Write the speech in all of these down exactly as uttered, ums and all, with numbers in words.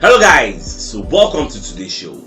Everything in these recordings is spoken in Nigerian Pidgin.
Hello guys, so welcome to today's show.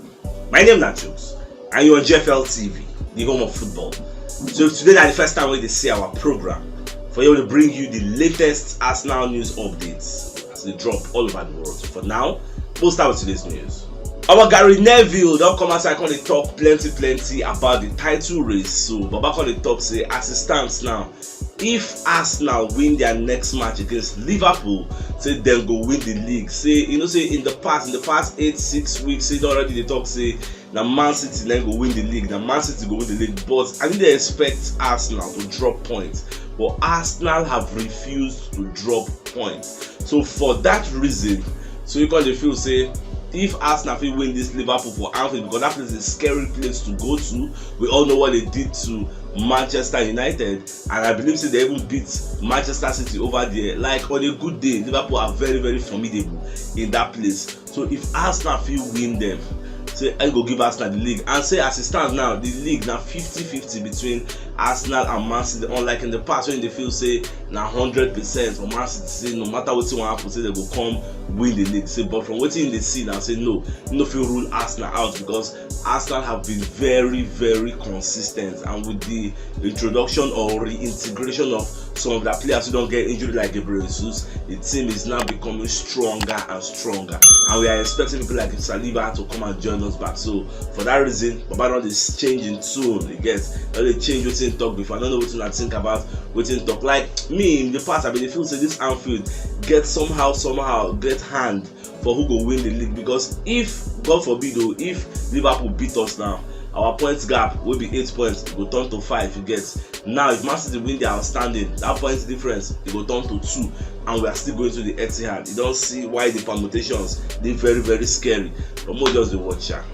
My name na Jokes and you're on G F L T V, the home of football. So if today na the first time wey you dey see our program, for here we dey bring you the latest Arsenal news updates as they drop all over the world. So for now, we'll start with today's news. Our Gary Neville don come outside come dey talk plenty plenty about the title race. So Baba come dey talk say as it stands now, if Arsenal win their next match against Liverpool, say dem go win the league. Say you know say in the past, in the past eight six weeks, say don already dey talk say na Man City na go win the league, na Man City go win the league. But I didn't expect Arsenal to drop points, but Arsenal have refused to drop points. So for that reason, so you can dey feel say if Arsenal fit win this Liverpool for Anfield, because that place is a scary place to go to. We all know what they did to Manchester United, and I believe say they even beat Manchester City over there. Like on a good day, Liverpool are very very formidable in that place. So if Arsenal fit win them, say I go give Arsenal the league. And say as it stands now, the league na fifty fifty between Arsenal and Man City. Unlike in the past when they feel say na hundred percent for Man City, say no matter wetin wan happen, say they go come win the league. Say but from wetin they see now, say no, no fit rule Arsenal out because Arsenal have been very very consistent, and with the introduction or reintegration of some of their players who don't get injured like Gabriel Jesus, the team is now becoming stronger and stronger. And we are expecting people like Saliba to come and join us back. So for that reason, Baba don dey change in tune. You get, don dey change wetin talk before. I don't know wetin I think about wetin talk. Like me in the past, I been dey feel say this Anfield get somehow somehow get hand for who go win the league, because if God forbid o, if Liverpool beat us now, our points gap wey be eight points go turn to five. You get, now if Man City win their outstanding, that points difference e go turn to two, and we are still going to the Etihad. You don see why the permutations dey very very scary, but mo just dey watch am.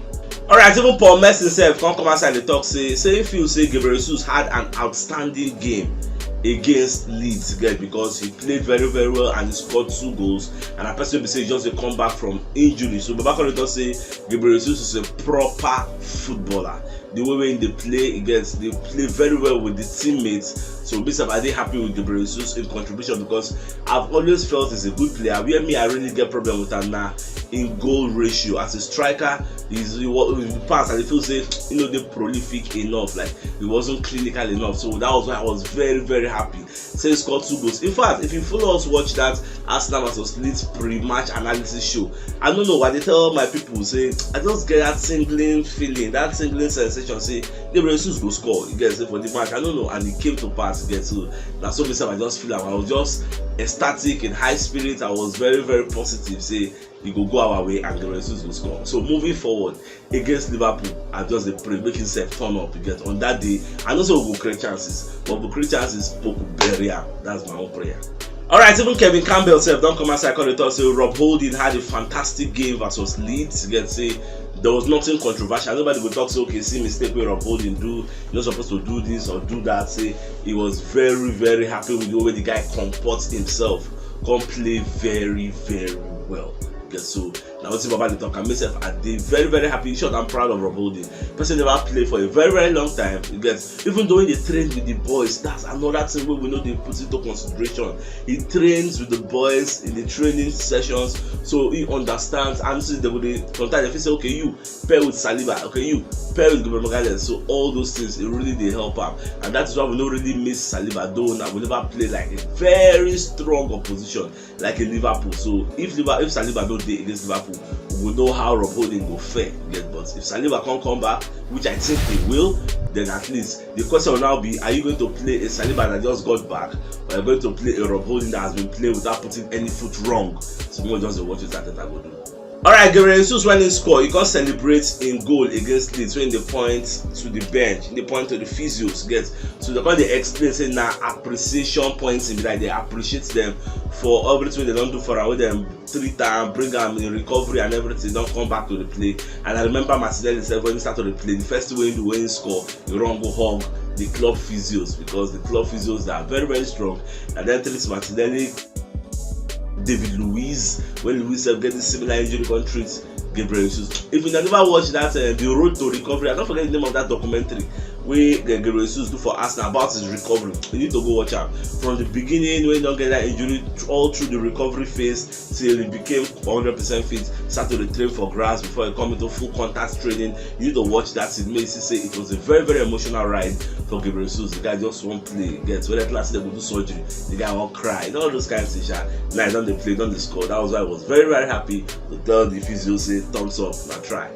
Alright, even Paul Merson sef come come outside dey talk say say he feel say Gabriel Jesus had an outstanding game against Leeds, get, because he played very very well and he scored two goals, and a person be say he just dey come back from injury. So Baba Kole talk say Gabriel Jesus is a proper footballer. The way wey he dey play, he gets dey play very well with the teammates. So me sef I dey happy with Gabriel Jesus in contribution, because I've always felt he's a good player. Where me I really get problem with am na in goal ratio. As a striker, he's he was in the past I dey feel say he no dey prolific enough, like he wasn't clinical enough. So that was why I was very very happy say he scored two goals. In fact, if you follow us watch that Arsenal versus Leeds pre-match analysis show, I don't know why they tell my people say I just get that tingling feeling, that tingling sensation say Gabriel Jesus go score. You get say for the match, I don't know, and it came to pass. You get, so that's what myself I just feel like I was just ecstatic, in high spirits. I was very very positive say e go go our way and Gabriel Jesus go score. So moving forward against Liverpool, I just dey pray make himself turn up. You get, on that day, I know say we go create chances, but we go create chances, we go bury am. That's my own prayer. Alright, even Kevin Campbell sef don come outside come dey talk say Rob Holding had a fantastic game versus Leeds. You get, say there was nothing controversial. Nobody go talk say okay, see mistake wey Rob Holding do, you're not supposed to do this or do that. Say he was very very happy with the way the guy comports himself, come play very very well. Get, so na wetin Baba dey talk. And myself I dey very very happy. In short, I'm proud of Rob Holding. Person never play for a very very long time. You get, even though he dey train with the boys, that's another thing wey we no dey put into consideration. He trains with the boys in the training sessions, so he understands. And see, they go dey sometimes they fit say okay, you pair with Saliba, okay, you pair with Gabriel Magalhaes. So all those things, it really dey help am, and that is why we no really miss Saliba, though na we never play like a very strong opposition like in Liverpool. So if Liverpool, if Saliba no dey against Liverpool, we go know how Rob Holding go fare. Yes, but if Saliba come come back, which I think he will, then at least the question will now be: are you going to play a Saliba that just got back, or are you going to play a Rob Holding that has been playing without putting any foot wrong? So we just dey watch what Arteta go do. Alright, Gabriel Jesus, when he score, he come celebrate in goal against Leeds when they point to the bench, they point to the physios, get. So they come dey explain say na appreciation points, be like they appreciate them for everything they don't do for am, wey dem treat am, bring am in recovery and everything, don come back to the play. And I remember Martinelli sef when he start to dey play, the first thing wey he do when he score, he run go hug the club physios, because the club physios are very very strong. And then treat Martinelli, David Luiz, when Luiz sef get this similar injury, come treat Gabriel Jesus. If you never watch that uh, The Road to Recovery, I don't forget the name of that documentary. wey Gabriel Jesus do for Arsenal about his recovery. You need to go watch am from the beginning when he don get that injury, all through the recovery phase till he became one hundred percent fit, start to dey train for grass before he come into full contact training. You need to watch that thing, make you see say it was a very, very emotional ride for Gabriel Jesus. The guy just wan play, get, when at last dem go do surgery, the guy wan cry, you know, all those kind of things sha. Now he don dey play, don dey score. That was why I was very, very happy to tell the physio say thumbs up, na try.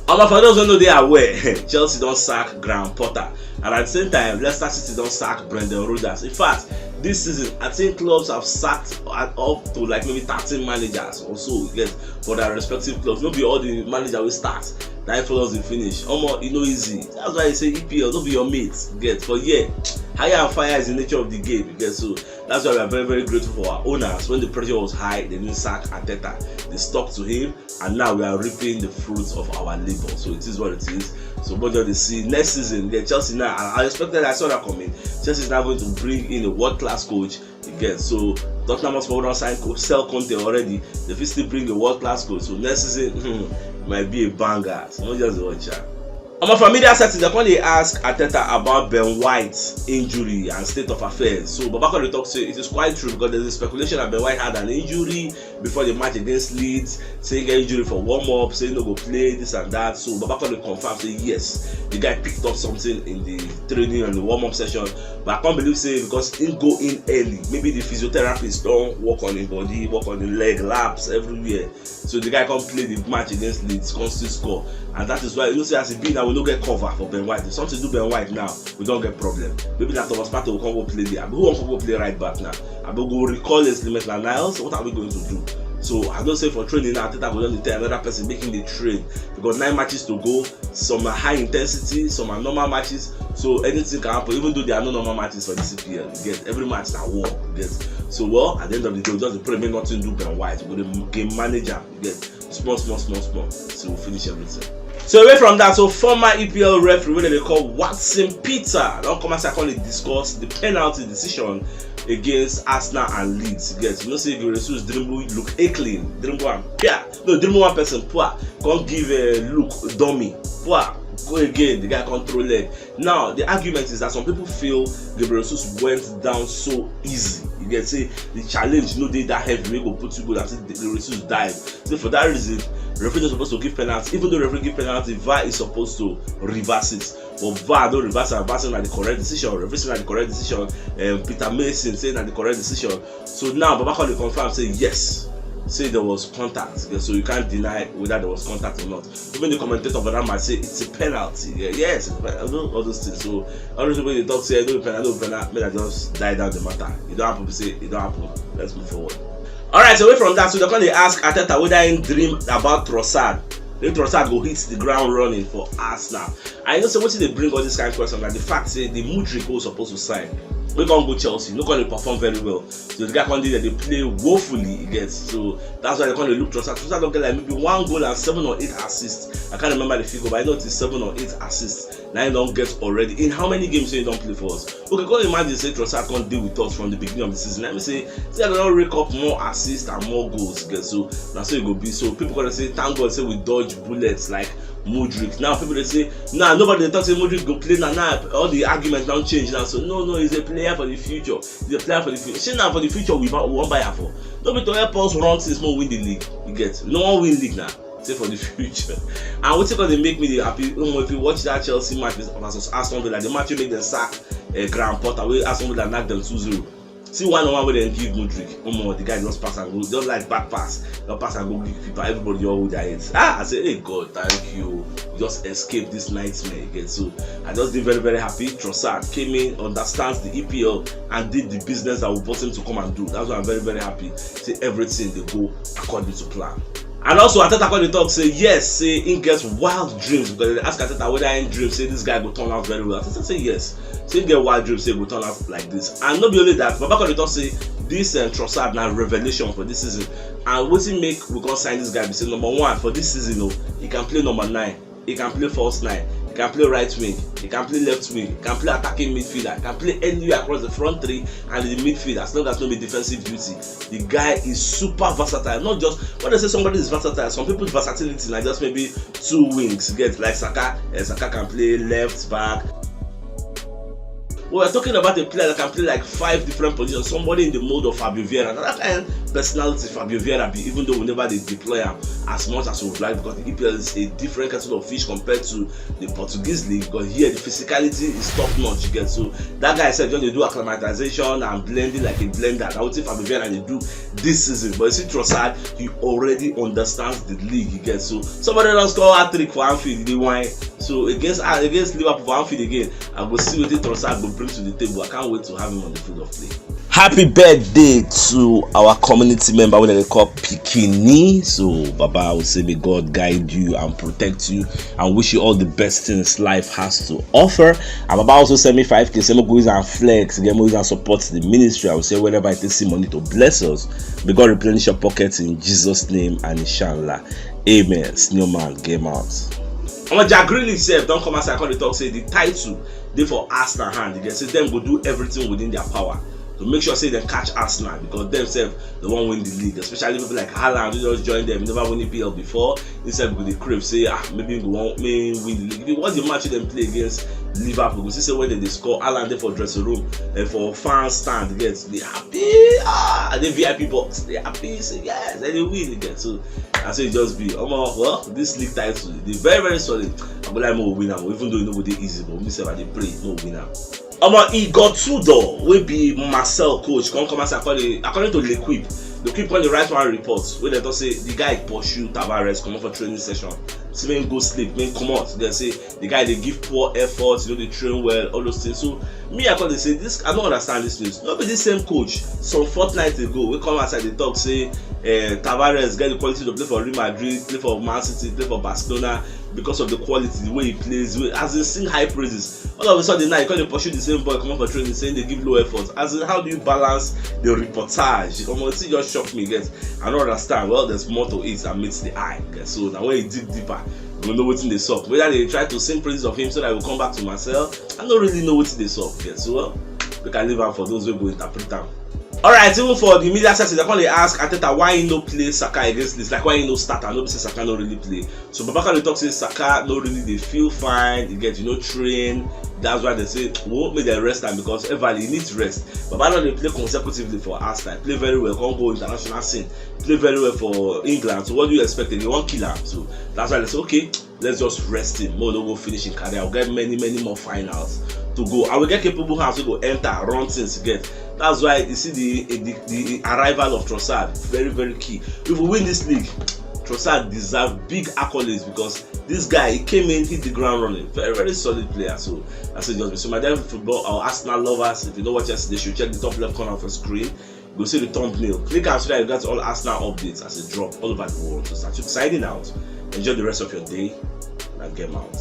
Omo, for those wey no dey aware, Chelsea don sack Graham Potter, and at the same time Leicester City don sack Brendan Rodgers. In fact, this season I think clubs have sacked at up to like maybe thirteen managers or so, you get, for their respective clubs. No be all the manager wey start na him follow the finish. Omo, e no easy. That's why I say E P L no be your mate, you get, for here. Hire and fire is the nature of the game, you get. So that's why we are very, very grateful for our owners. When the pressure was high, they didn't sack Arteta. They stuck to him, and now we are reaping the fruits of our labor. So it is what it is. So what do they see next season? Yeah, Chelsea now. I, I expected, I saw that coming. Chelsea is now going to bring in a world-class coach again. So Tottenham Hotspur don sign, sell Conte already. They fit still bring a world-class coach. So next season, hmm, might be a banger. So no just watch am. Omo, for media settings, they come dey ask Arteta about Ben White's injury and state of affairs. So Baba come dey talk say it is quite true because there's a speculation that Ben White had an injury before the match against Leeds, say he get injury for warm up, say he no go play, this and that. So Baba come dey confirm say yes, the guy picked up something in the training and the warm up session. But I can't believe say because he go in early, maybe the physiotherapist don work on him body, work on the leg, laps, everywhere. So the guy come play the match against Leeds, come still score. And that is why you know say as e be now, we no get cover for Ben White. If something do Ben White now, we don get problem. Maybe na Thomas Partey go come go play there. Abi who wan come go play right back now? Abi we go recall Wesley Maitland-Niles? What are we going to do? So I know say for training now, Arteta go just dey tell another person make him dey train because nine matches to go. Some are high intensity, some are normal matches. So anything can happen, even though there are no normal matches for the C P L. You get, every match na war. You get. So, well, at the end of the day, we just pray make nothing do Ben White. We go dey game manage am. You get, small, small, small, small. So we finish everything. So away from that, so former E P L referee wey dem dey call Watson Peter don come outside come dey discuss the penalty decision against Arsenal and Leeds. You get, you know say Gabriel Jesus dribble Luke Ayling, dribble am, yeah, no, dribble one person, poor, come give a look dummy, poor, go again, the guy come throw leg. Now the argument is that some people feel Gabriel Jesus went down so easy. You get, say the challenge no dey that heavy wey go put you goal and say Gabriel Jesus dive. So for that reason, referee no suppose to give penalty. Even though referee give penalty, V A R is supposed to reverse it. But V A R no reverse am. V A R say na the correct decision. Referee say na the correct decision. Um, Peter Mason say na the correct decision. So now Baba come dey confirm say yes, say there was contact. Yeah, so you can't deny whether there was contact or not. Even the commentator for that match say it's a penalty. Yeah, yes, it's a penalty, all those things. So all those people dey talk say no be penalty, no be penalty, make I just die down the matter. E don happen, say e don happen. Let's move forward. All right, so away from that, so they come dey ask Arteta whether he dream about Trossard. If Trossard go hit the ground running for Arsenal. I know say wetin dey bring all this kind of question na the fact say the Mudryk wey suppose to sign, wey come go Chelsea, no come dey perform very well. So the guy come dey there dey play woefully, you get. So that's why they come dey look Trossard. Trossard don get like maybe one goal and seven or eight assists. I can't remember the figure, but I know it's seven or eight assists. Now he don get already. In how many games he don play for us? Okay, come imagine say Trossard come dey with us from the beginning of the season. Let me say, say I don rake up more assists and more goals. Get, so na so e go be. So people gonna say, thank God say we dodge bullets like Mudryk. Now people dey say, nah, nobody dey talk say Mudryk go play now. Now all the arguments don change now. So no, no, he's a player for the future. He's a player for the future. Say now for the future we wan buy am for. No be to help us run things, make we win the league. You get, no one win league now. Say for the future. And wetin come dey make me dey happy, um, if you watch that Chelsea match versus Aston Villa, the match wey make dem sack uh, Graham Potter, wey Aston Villa knack dem two zero. See one on one wey dem give Mudryk. Omo, the guy just pass and go, just like back pass, just pass and go give keeper. Everybody just hold their heads. Ah, I say, hey God, thank you. Just escape this nightmare again. So I just dey very, very happy. Trossard came in, understands the E P L, and did the business that we bought him to come and do. That's why I'm very, very happy. Say everything dey go according to plan. And also Arteta come dey talk say yes, say he get wild dreams because they ask Arteta whether he dream say this guy go turn out very well. Arteta say yes, say he get wild dreams say he go turn out like this. And no be only that, Baba come dey talk say this um, Trossard na revelation for this season. And wetin make we come sign this guy be say number one for this season, oh, he can play number nine. He can play false nine. He can play right wing. He can play left wing. He can play attacking midfielder. He can play anywhere across the front three and the midfield as long as no be defensive duty. The guy is super versatile. Not just when they say somebody is versatile, some people's versatility na just maybe two wings. Get like Saka. Eh, Saka can play left back. We are talking about a player that can play like five different positions. Somebody in the mold of Fabio Vieira. Now that kind of personality Fabio Vieira be, even though we never dey deploy am as much as we would like, because the E P L is a different kettle of fish compared to the Portuguese league. But here the physicality is top notch. You get, so that guy said just dey do acclimatization and blending like a blender. Now what if Fabio Vieira dey do this season? But you see Trossard, he already understands the league. You get, so somebody don score hat trick for Anfield, dey whine. So against, uh, against Liverpool for Anfield again, I go see wetin Trossard go bring to the table. I can't wait to have him on the field of play. Happy birthday to our community member wey dem dey call Pikini. So Baba, I will say may God guide you and protect you and wish you all the best things life has to offer. And Baba also send me five K, say make we use and flex, again, make we use and support the ministry. I will say whenever I take see money to bless us, may God replenish your pockets in Jesus' name and inshallah. Amen. Senior man, game out. Omo, Jack Grealish sef don come outside, come dey talk say the title dey for Arsenal hand. Dem say dem go do everything within their power to make sure say dem catch Arsenal, because dem sef dey wan win the league, especially people like Haaland, who just join dem, never win E P L before. He sef go dey crave say, ah, maybe he go wan, may he win the league. If you watch the match dem play against Liverpool, you go see say when dem dey score, Haaland dey for dressing room and for fan stand, get, dey happy. Ah, dey V I P box, dey happy, say yes, dem dey win again. So na so e just be. Omo, well, this league title dey very, very solid. I go like make we win am, even though e no go dey easy, but me sef, I dey pray make we win am. Omo, Igor Tudor, wey be Marseille coach, come come outside, come dey, according to L'Equipe, L'Equipe come dey write one report wey dem talk say the guy pursue Tavares comot for training session, say make he go sleep, make he comot. Dem say the guy dey give poor effort, you know, dey train well, all those things. So me, I come dey say this, I don't understand this news. No be the same coach some fortnight ago wey come outside dey talk say, eh, Tavares get the quality to play for Real Madrid, play for Man City, play for Barcelona because of the quality, the way he plays, the way, as in, sing high praises. All of a sudden now, you come dey pursue the same boy comot for training, saying dey give low effort. As in, how do you balance the reportage? Omo, this thing just shock me, get. I don't understand. Well, there's more to it than meets the eye, get. So now when you dig deeper, you know wetin dey sup. Whether dem try to sing praises of him so that he will come back to Marseille, I don't really know wetin dey sup, get. So, well, we can leave am for those wey go interpret am. Alright, even for the media section, dem come dey ask Arteta why he no play Saka against Leeds, like, why he no start am, no be say Saka no really play. So Baba come dey talk say Saka no really dey feel fine, he get, you know, train. That's why dem say, well, make dem rest am, because everly he needs rest. Baba don dey play consecutively for Arsenal, play very well, come go international scene, play very well for England. So what do you expect? Dem wan kill am. So that's why dem say, okay, let's just rest him. Make we no go finish him career. We get many, many more finals to go. And we get capable hands wey go enter, run things, get. That's why you see the, the, the arrival of Trossard, very, very key. If we win this league, Trossard deserve big accolades, because this guy, he came in, hit the ground running. Very, very solid player. So that's it, just be. So my dear football, our Arsenal lovers, if you know what yesterday, you should check the top left corner of the screen. You go see the thumbnail. Click am so that you get all Arsenal updates as e drop all over the world. So start signing out. Enjoy the rest of your day and game out.